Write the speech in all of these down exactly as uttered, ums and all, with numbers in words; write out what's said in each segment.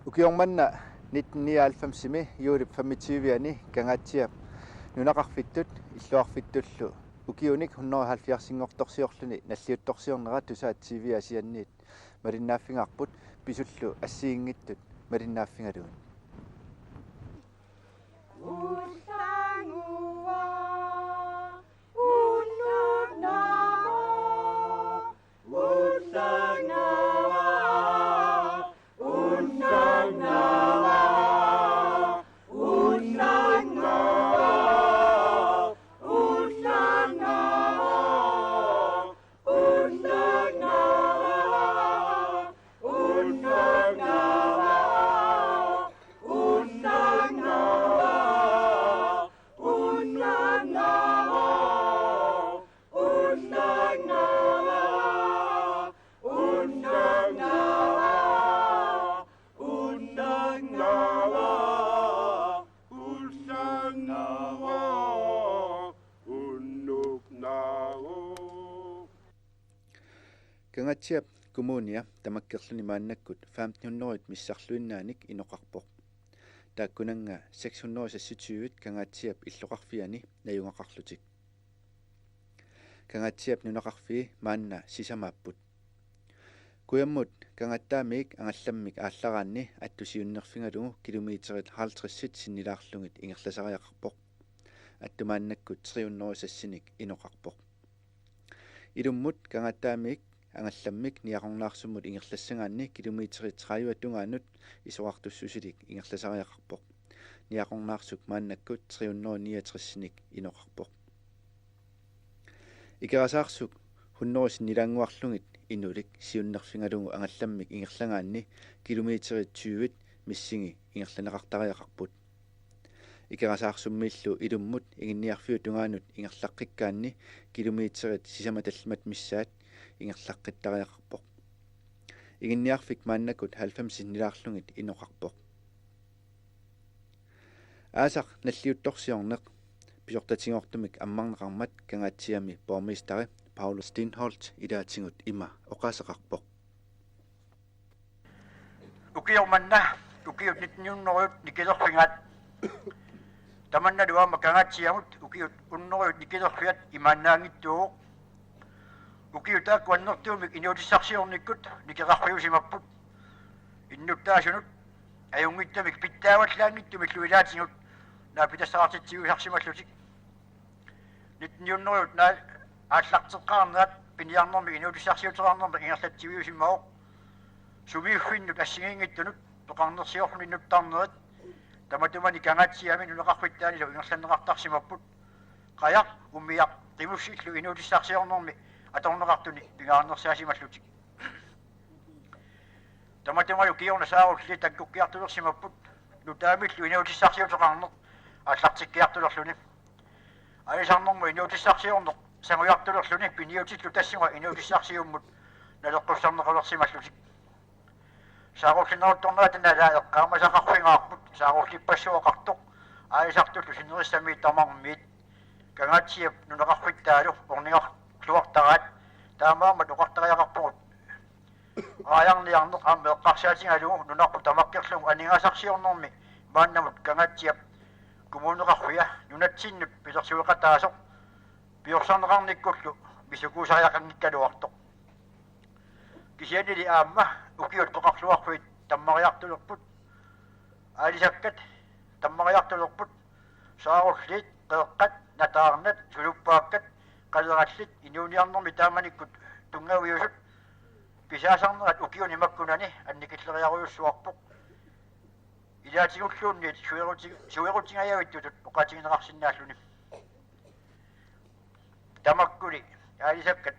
Ukioq manna nitten nioghalvfemsimi juulip femogtyve-ani Kangaatsiap nunaqarfittut illoqarfittullu ukiunik hundrede halvfjerdsinngortorsiorluni nalliuttorsiornera Tusaat T V Aasianniit malinnaaffigaarput pisullu assigiinngitsut malinnaaffigalugit. Kangaatsiap Kommunia tamakkerluni maannakkut femten hundrede missarluinnaanik inoqarpoq. Taakkunannga seks hundrede seksogtyve Kangaatsiap illoqarfiani najugaqarlutik. Kangaatsiap nunaqarfii maanna sisamaapput. Kujammut Kangaatsiamiit angallammik aallaraanni attu siunnerfigalugu kilometerit halvtredsit sinnilaarlugit ingerlasariaqarpoq. Attu maannakkut tre hundrede seksinik inoqarpoq. Ilummut Kangaatsiamiit angallammik Niaqornaarsummut ingerlassagaanni kilometerit tredive tungaanut isorartussusilik ingerlasariaqarpoq. Niaqornaarsuk maannakkut tre hundrede niogtresinik inoqarpoq. Ikerasaarsuk hundrede sinnilaannguarlugit inulik siunnerfigalugu angallammik ingerlagaanni kilometerit tyve missigi ingerlanneqartariaqarput. Ikerasaarsummiillu ilummut Iginniarfiup tungaanut ingerlaqqikkaanni kilometerit sisamat tallimat missaat ingerlaqqittariaqarpoq. Iginniarfik maannakkut halvfems sinnilaarlugit inoqarpoq. Aasaq nalliuttorsiorneq pisortatigoortumik ammarneqarmat Kangaatsiami borgmesteri Paulus Steenholdt ilaatigut ima oqaaseqarpoq. Ukioq manna, ukiut nitten hundrede nikilerfigaat. Tamannalu aamma Kangaatsiamut ukiut hundrede nikilerfiat imaannaanngitsuuvoq. Ukiut taakku annertuumik inuutissarsiornikkut nikeqarfiusimapput. Innuttaasunut ajunngitsumik pitsaavallaanngitsumillu ilaatigut naapitassaqartitsivisarsimallutik. Nitten hundrede aallarteqqaarnerat piniarnermik inuutissarsiuteqarnermik ingerlatsiviusimavoq. Sumiiffinnut assigiinngitsunut peqarnersiorluni nuttarnerit tamatumani Kangaatsiami nunaqarfittaanilu ingerlanneqartarsimapput. Qajaq, umiaq, qimussillu inuutissarsiornermi atorneqartuni pingaarnersaasimallutik. Tamatumalu kingorna saarulliit takkukkiartulersimapput, nutaamillu inuutissarsiuteqarneq aallartikkiartulerluni. Aalisarnermut inuutissarsiorneq sangujartulerluni piniutillu tassunga inuutissarsiummut naleqqussarneqalersimallutik. Saarullinneruttornerata nalaat eqqaamasaqarfigaarput saarullippassuaqartoq aalisartullu sinerissamiit tamarmiit. Kangaatsiap nunaqarfittaalu ornigarluartaraat taamaammat oqartariaqarpugut. Aajarniarneq aamma eqqarsaatigalugu nunarput tamakkerlugu aningaasarsiornermi maannamut Kangaatsiap kommuneqarfia nunatsinnut pilersueqataasoq piorsarneqarnikkullu misukuusariaqanngikkaluartoq. Kisiannili aamma ukiut peqarluarfiit tammariartulerput. Aalisakkat tammariartulerput. Saarulliit, qeeqqat, nataarnat, suluppaakkat, qalerallit inuuniarnermi taamanikkut tunngaviusut pisaasarnerat ukiuni makkunani annikilleriarujussuarpoq. Ilaatigulluunniit sueruti-, suerutigajavittutut oqaatigineqarsinnaalluni. Tamakkuli aalisakkat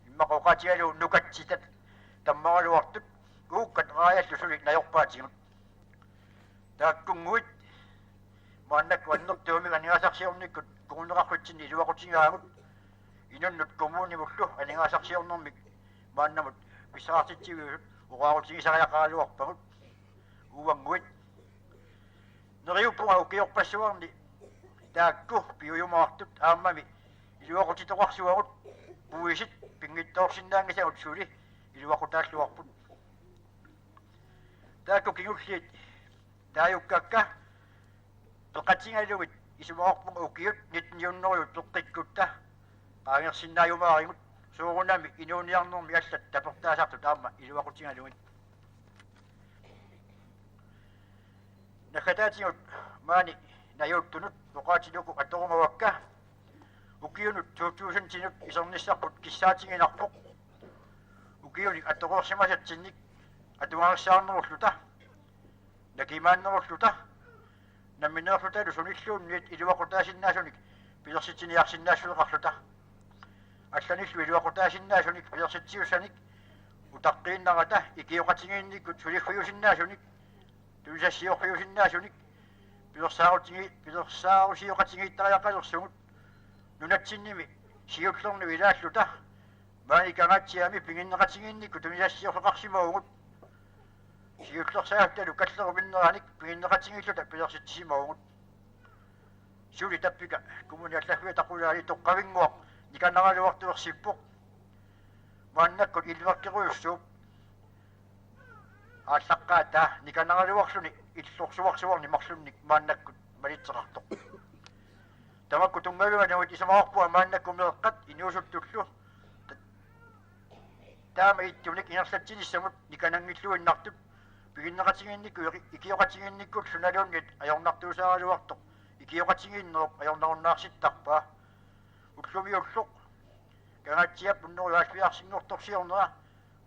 immaqa oqaatigalugu nukatsitat tammaraluartut uukkat raajallu suli najorpaatigut. Taakkunnguit maannakkut annertuumik aningaasarsiornikkut kommuneqarfitsinni iluaqutigaagut. Inunnut kommunimullu aningaasarsiornermik maannamut pissaqartitsiviusut oqaatigisariaqaraluarpagut. Uannguit. Neriuppunga ukiorpassuarni taakku piujumaartut aammami iluaqutitoqarsuagut, puisit pinngitsoorsinnaanngisagut suli iluaqutaalluarput. Taakku kingulliit taajukkakka peqatigalugit isumaqarpunga ukiut nitten hundrede peqqikkutta qaangersinnaajumaarigut, soorunami inuuniarnermi allat tapertaasartut aamma iluaqutigalugit. Naggataatigut maani najuuttunut oqaatigalugu atorumavakka. Ukiunut to tusindinut isernissarput kissaatiginarpoq. Ukiunik atoreersimasatsinnik atugarissaarnerulluta, nakimaannerulluta, nammineerlutalu sunilluunniit iluaqutaasinnaasunik pilersitsiniarsinnaassuseqarluta. Allanillu iluaqutaasinnaasunik pilersitsisussanik utaqqiinnarata ikioqatigiinnikkut suliffiusinnaasunik, tunisassiorfiusinnaasunik, pilersaarutigi-, pilersaarusioqatigiittariaqalersugut. Nunatsinnimi siullerni ilaalluta maani Kangaatsiami piginneqatigiinnikkut tunisassiorfeqarsimavugut. Siullersaagatta kallerup inneranik piginneqatigiilluta pilersitsisimavagut. Suli tappika Kommune Allaffia Taqulaani toqqavinnguaq nikanaraluartuersippoq. Maannakkut ilverkerujussuup aallaqqaataa nikanaraluarluni illorsuarsuarnik marlunnik maannakkut malitseqartoq. Tamakku tunngavigalugit isumaqarpunga maannakkut meeqqat inuusuttullu ta-, taama ittunik ingerlatsinissamut nikananngilluinnartut piginneqatigiinnikkut iki-, ikioqatigiinnikkullu sunaluunniit ajornartuusaaraluartoq ikioqatigiinnerup ajornarunnaarsittarpaa. Ullumiullu Kangaatsiap hundrede halvfjerdsinngortorsiornera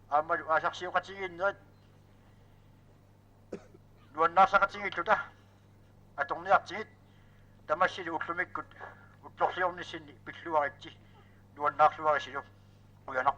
aammalu aasarsioqatigiinnerit nuannaarsaaqatigiilluta atorniartigit, tamassilu ullumikkut ullorsiornissinni pilluaritsi, nuannaarluarisilu. Qujanaq.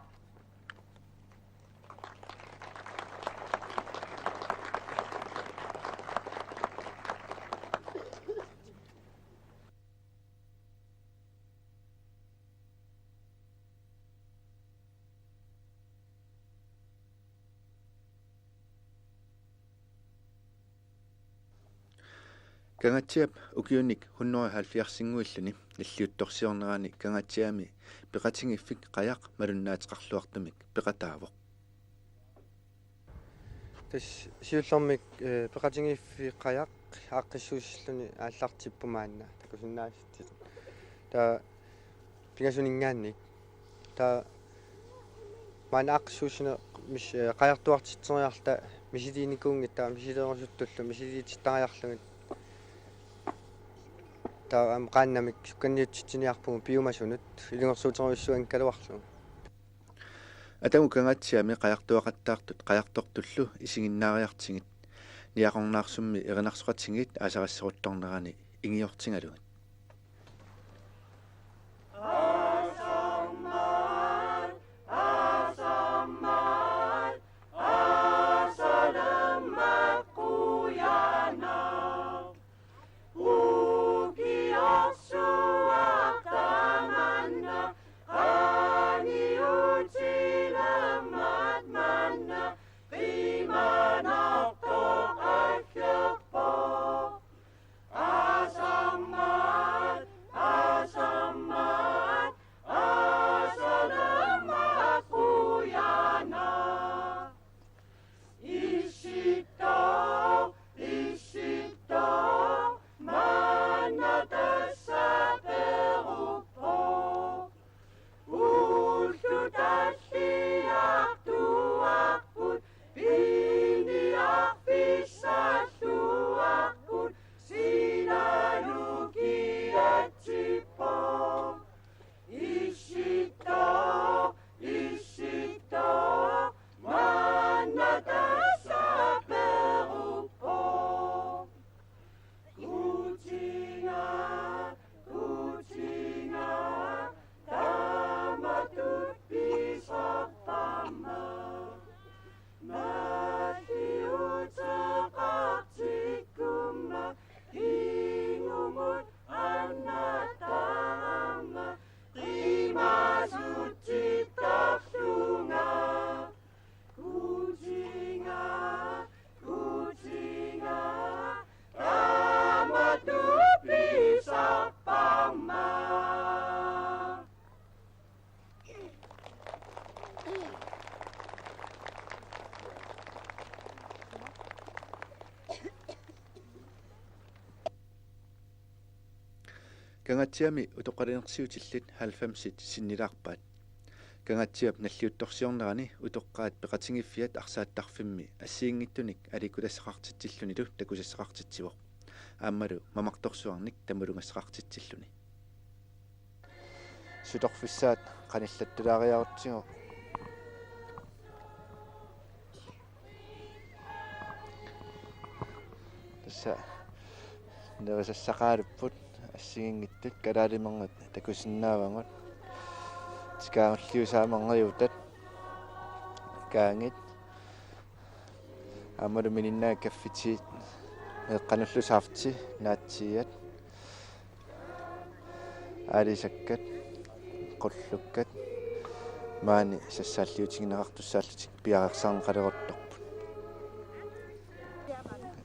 Kangaatsiap ukiunik hundrede halvfjerdsinnguilluni nalliuttorsiornerani Kangaatsiami peqatigiiffik qajaq malunnaateqarluartumik peqataavoq. Tassa siullermik, eh, peqatigiiffik qajaq aaqqissuussilluni aallartippoq maanna takusinnaasutsit. Taava pingasuninngaanniit. Taava maanna aaqqissuussineq mis-, eh, qajartuartitseriarluta misiliinikuunngitsoq, taava misiliinerusuttullu misiliitittariarlugit. Taava aamma qaannamik sukkanniutsitsiniarpugut piumasunut ilungersuuterujussuanngikkaluarlugu. Atagu Kangaatsiami qajartuaqattaartut qajartortullu isiginnaariartigit, Niaqornaarsummi erinarsoqatigiit aasarisseruttornerani ingiortigalugit. Kangaatsiami utoqqalinersiutillit halvfemsit sinnilaarpaat. Kangaatsiap nalliuttorsiornerani utoqqaat peqatigiiffiat arsaattarfimmi assigiinngitsunik aliikkutassaqartitsillunilu takusassaqartitsivoq. Aammalu mamartorsuarnik tamurugassaqartitsilluni. Sutorfissaat qanillattulaariarutsigu. Tassa nerisassaqaalupput assigiinngitsut, kalaalimerngit takusinnaavagut. Tikaagulliusaamerngit utat. Kaangit. Aammalu mininnaat kaffitiit, eqqanullu safti, naatsiiat, aalisakkat, qullukkat, maani sassaalliutigineqartussaallutik piareersarneqaleruttorput.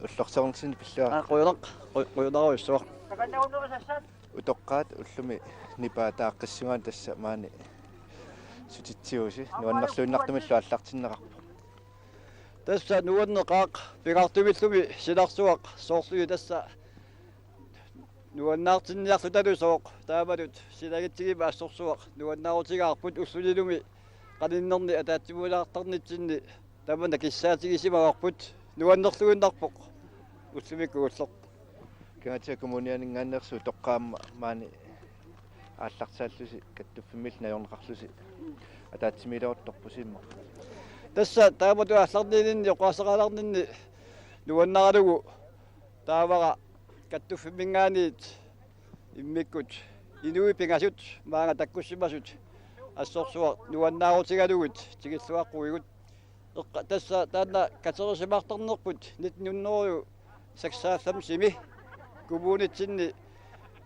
Ullorsiornersinni pilluarit. Aa, qujanaq, qu-, qujanarujussuaq. Utoqqaat ullumi nipaataaqqissugaanni tassa maani sutitsigusi, nuannerluinnartumillu aallartinneqarpoq. Tassa nuanneqaaq, pingaartumillumi silarsuaq, soorlumi tassa nuannaartinniarlutalu sooq, taamatut silagitsigimmat assorsuaq nuannaarutigaarput, ullulinumi qaninnerni ataatsimuulaartarnitsinni tamanna kissaatigisimagaarput, nuannerluinnarpoq ullumikkut ulloq. Kangaatsiap Kommunianinngaanneersoq utoqqaat aamma maani aallartaallusi kattuffimmillu najorneqarlusi ataatsimiileruttorpusi immaqa. Tassa taamatut aallarniininni oqaaseqalaarninni nuannaralugu, taavara kattuffimminngaanniit immikkut inuit pingasut maanga takkussimasut assorsuaq nuannaarutigalugit tikilluaqquigut. Eqqa-, tassa taanna katerisimaartarnerput nitten hundrede seksoghalvfemsimi kommunitsinni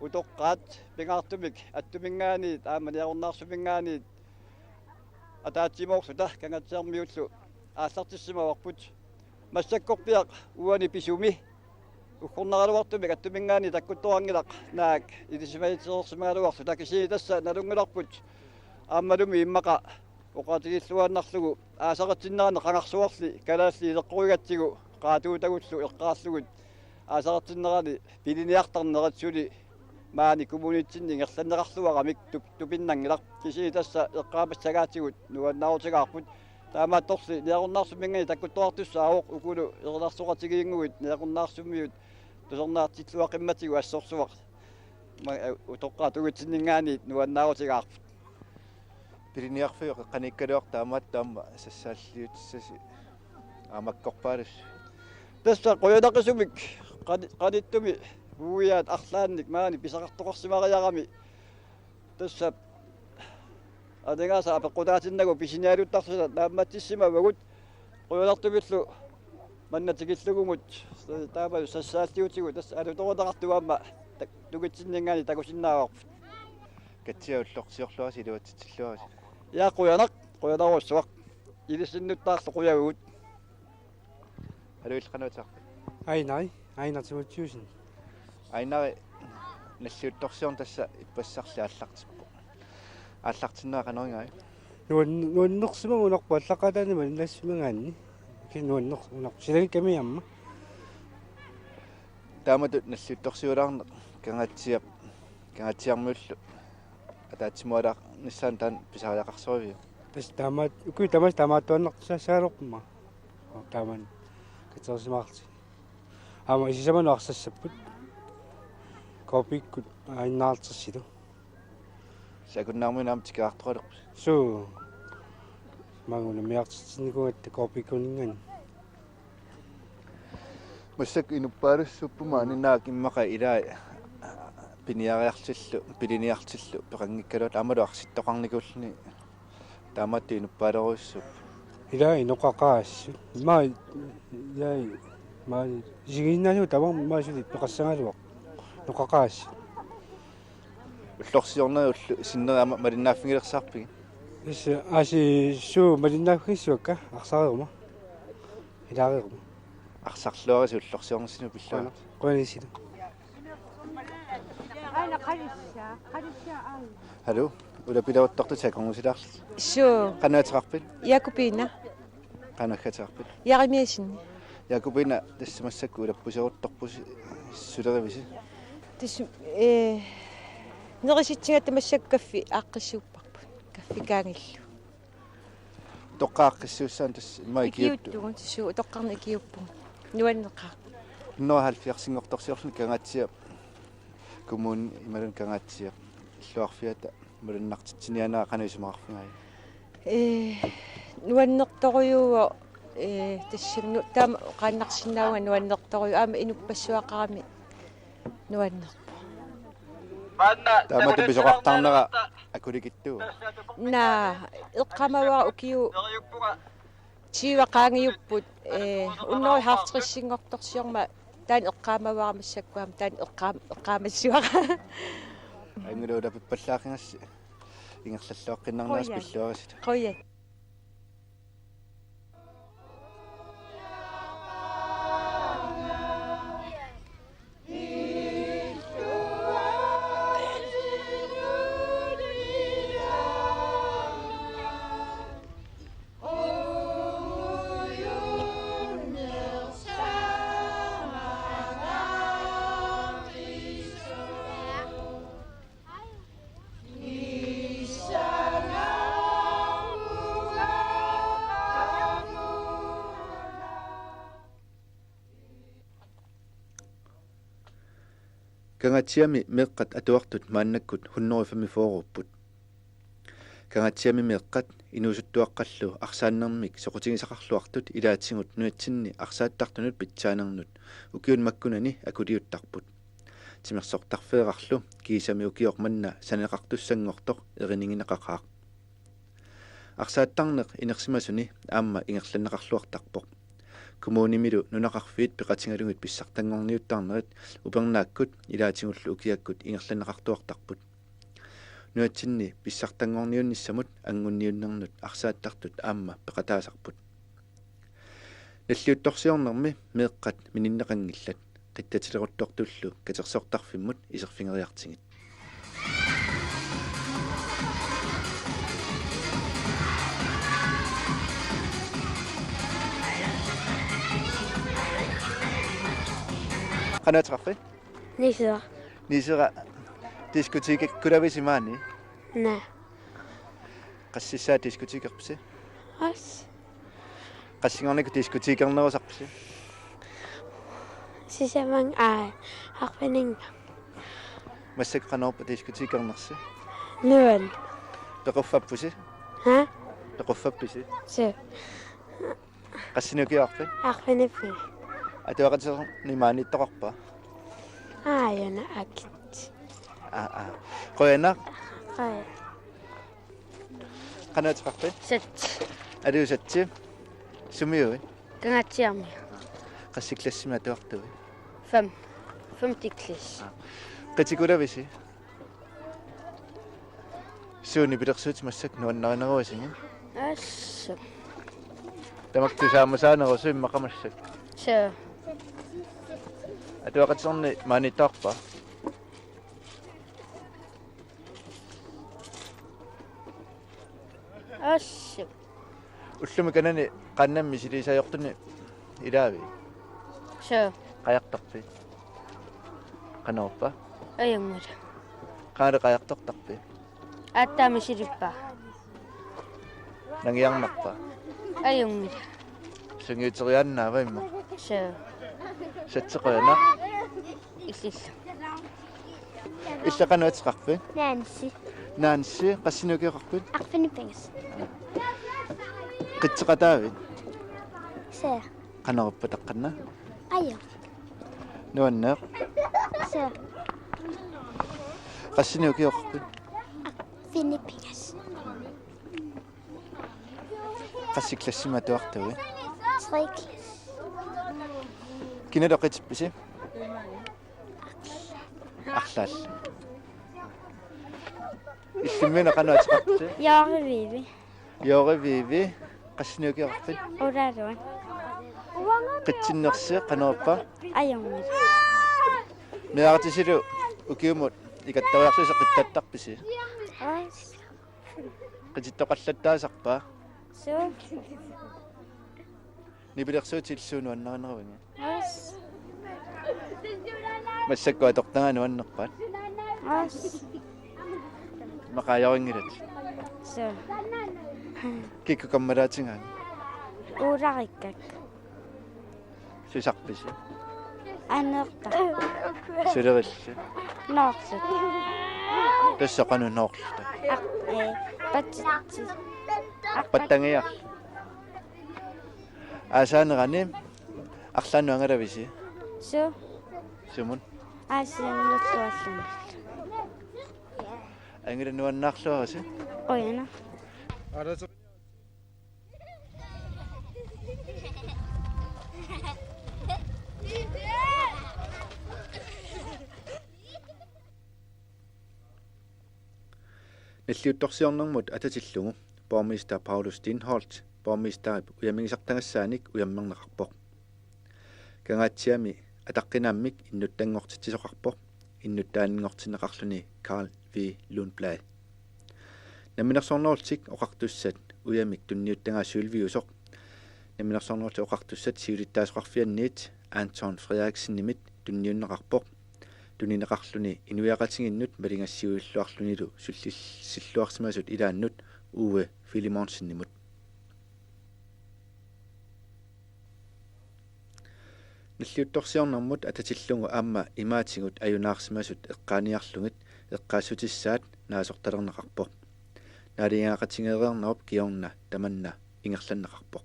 utoqqaat pingaartumik attuminngaanniit aamma niaqornaarsuminngaanniit ataatsimoorluta Kangaatsiarmiullu aallartissimavarput. Massakkorpiaq uani pisumi uggornaraluartumik attuminngaanniit takkuttoqanngilaq, naak ilisimatitsereersimagaluarluta, kisianni tassa nalunngilarput aammalumi immaqa oqaatigilluinnarlugu aasaritsinnerani qangarsuarli kalaallit ileqqorigatsigu qaatuutagullu eqqaarlugit aasaritsinnerani piliniartarnerat suli maani kommunitsinni ingerlanneqarluaramik tup-, tupinnanngilaq, kisianni tassa eqqaamassagaatigut nuannaarutigaarput. Taamaattorli niaqornaarsuminngaanniit takkuttoqartussaavoq ukulu erinarsoqatigiinnguit niaqornaarsumiut tusarnaartilluaqqimmatigut assorsuaq. Ma-, utoqqaat tungitsinninngaanniit nuannaarutigaarput. Piliniarfiup eqqaniikkaluartoq taamaattoq aamma sassaalliutissasi aamakkorpaalussi. Tassa qujanaqisumik qani-, qanittumi uiaat arlaannik maani pisaqartoqarsimariarami. Tassa aningaasat apeqqutaatinnagu pisinialuttarluta naammattissimavagut, qujanartumillu manna tikillugumut taama sassaalliutigut tassa alutorineqartut aamma tak-, tungitsinninngaanniit takusinnaavarput. Katia, ullorsiorluarisi iluatsitsilluarisi. Ja, qujanaq, qujanarujussuaq. Ilissinnut taarlu qujavugut. Haluu, illit qanoq ateqarpit? Ainari, Ainari Timotiussen. Ainari, nalliuttorsiorneq tassa ippassarli aallartippoq. Aallartinnera qanoq igaajuk? Nuan-, nuannersimagunarpoq allaqqataani malinnaassimagaanni. Kisianni nuannersimagunarpoq. Silagikkami aamma. Taamatut nalliuttorsiulaarneq Kangaatsiap-, Kangaatsiarmiullu ataatsimualaarnissaanut taanna pisariaqarsoriviuk? Tassa taamaat-, uku tamaasa taamaattuaannartussaassagaluarput aamma. Taamani katerisimaarlutik. Aamma isisamanu arsassapput. K P-kkut aajunnaartitsilu. Sakunnaarmiuna aamma tikeraartoqalerpusi. Suu. Maanga unammiartitsinnikuugatta K P-kkuninngaanniit. Massakkut inuppaalussuupput maani, naak immaqa ilaat piniariartillu, piliniartillu peqanngikkaluarlutik aammalu arsittoqarnikuulluni, taamaattoq inuppaaleruissuupput. Ilaa inoqaqaassut. Maa, ilaa, maa, isigiinnaanigu tamarmi maa suli peqassagaluarpoq. Inoqaqaassut. Ullorsiornerit ullut sinneri aamma malinnaaffigilersaarpigit? Tassa aasiit suu malinnaaffigissuakka, arsareeruma. Ilaareeruma. Arsarluarisi ullorsiornersinnut pilluarit. Qujanaq. Qujanaq issilu. Haluu, ulapileruttortut akornusilaarlutik. Suu. Qanoq ateqarpit? Jakobine. Qanoq ateqarpit? Jeremiassen. Jakobine, tassa massakkut ulappuseruttorpusi, sulerivisi? Tassa, eh, Nerisitsigatta massakkut kaffi aaqqissuupparput. Kaffikaangillu. Utoqqaat aaqqissuussaannik tassa immaqa ikiuuttu. Ikiuuttugut, suu, utoqqarnut ikiuuppugut. Nuanneqaaq. Hundrede halvfjerdsinngortorsiorluni Kangaatsiap kommuni imaluunniit Kangaatsiaq illuarfiata malunnartitsiniarnera qanoq isumaqarfigaajuk? Ee, nuannertorujuuvoq, ee, tassami taama oqaannarsinnaavunga nuannertorujuuvoq aamma inuppassuaqarami nuannerpoq. Taamatut pisoqartarnera akulikitsuuvoq. Naa, eqqaamavara ukiut tyve qaangiupput, ee, hundrede halvtredsinngortorsiormat taanna eqqaamavara massakkut aamma taanna eqqaam-, eqqaamassavara. Angulu ulapippallaaqqigassi ingerlalluaqqinnaarnersi. Qujan. Pilluaritsi. Qujan. Kangaatsiami meeqqat atuartut maannakkut hundrede femogfyrreupput. Kangaatsiami meeqqat inuusuttuaqqallu arsaannermik soqutigisaqarluartut ilaatigut nunatsinni arsaattartunut pitsaanernut ukiuni makkunani akuliuttarput. Timersortarfeerarlu kiisami ukioq manna sananeqartussanngortoq erinigineqaqaaq. Arsaattarneq inersimasuni aamma ingerlanneqarluartarpoq. Kommunimilu nunaqarfiit peqatigalugit pissartanngorniuttarnerit upernaakkut ilaatigullu ukiakkut ingerlanneqartuartarput. Nunatsinni pissartanngorniunnissamut angunniunnernut arsaattartut aamma peqataasarput. Nalliuttorsiornermi meeqqat mininneqanngillat, qitsatileruttortullu katersortarfimmut iserfigeriartigit. Qanoq ateqarpit? Nisera. Nisera, diskotekikkulavisi maani? Naa. Qassissaa diskotekerpisi? As. Qassinngornikkut diskotekernerusarpisi? Sisamanngooq, aa, arfininngooq. Massakkut qanorpa diskotekernersi? Nuann. Pequffappusi? Ha? Pequffappisi? Suu. Qassinik ukioqarpit? Arfinippunga. Atuaqatitsinnut maaniittoqarpa? Aajuna akit. Aa, aa. Qujanaq. Qujan. Qanoq ateqarpit? Sat. Aliusatsi. Sumiuit? Kangaatsiarmi. Qassit klassimik atuartuit? Fem. Femte klasse. Aa. Qitikulavisi? Suu, nipilersuutit massakkut nuannarineruisigut? Assut. Tamakku tusaamasaanerusuit immaqa massakkut. Suu. Atuaqatitsinnut maaniittoqarpa? Assut. Ullumi kanani qaannamik misiliisartortuni ilaavit? Suu. Qajartorpit? Qanorpa? Ajunngilaq. Qanoq qajartortarpit? Aatsaat misilippara. Nangiarnerpa? Ajunngilaq. Sungiuteriaannaava immaqa? Suu. Satsi, qujanaq. Illillu. Illit qanoq ateqarpit? Nancy. Nancy, qassinik ukioqarpit? Arfineq-pingasut. Qitseqataavit? Suu. Qanorpa taqqanna? Ajo. Nuanneq? Suu. Qassinik ukioqarpit? Arfineq-pingasut. Qassit klassimik atuartuit? Tredje klasse. Kinalu qitippisi? Arlaat. Illimmi una qanoq ateqarpisi? Joori Vivi. Joori Vivi, qassinik ukioqarpit? Ulaalluan. Qitsinnersi qanorpa? Ajunngilaq. Meeqqatisilu ukiumut ikattoriarlusi qitsattarpisi? Aas. Qitittoqallattaasarpa? Suu. Nipilersuutit illit suut nuannarineruigit? Aas. Massakkut atortagaat nuannerpaat? Aas. Maqaajorinngilat. Suu. Kikkut kammalaatigaanni? Uularikkakka. Susarpisi? Aneerta. Sulerillit? Noorlut. Tassa qanoq noorluta? Aq-, ee, patitsi. Aq-, pattangiarlu. Aasaanerani arlaannut angalavisi? Suu. Sumut? Aasiinnulluarluni. Angila nuannaarluarisi. Qujanaq. Nalliuttorsiornermut atatillugu borgmester Paulus Steenholdt borgmesterip ujamigisartagassaanik ujammerneqarpoq. Kangaatsiami ataqqinaammik innuttanngortitsisoqarpoq, innuttaaninngortinneqarluni Carl V. Lundblad. Namminersornerullutik Oqartussat ujamik tunniuttagaat syvogtyveoq. Namminersornerullutik Oqartussat siulittaasoqarfianniit Anton Frederiksenimit tunniunneqarpoq. Tunineqarluni inuiaqatigiinnut maligassiuilluarlunilu sullilluarsimasut ilaannut Uwe Filemonsenimut. Nalliuttorsiornermut atatillugu aamma imaatigut ajunaarsimasut eqqaaniarlugit eqqaassutissaat naasortalerneqarpoq. Naalagaateqatigeereernerup kingorna tamanna ingerlanneqarpoq.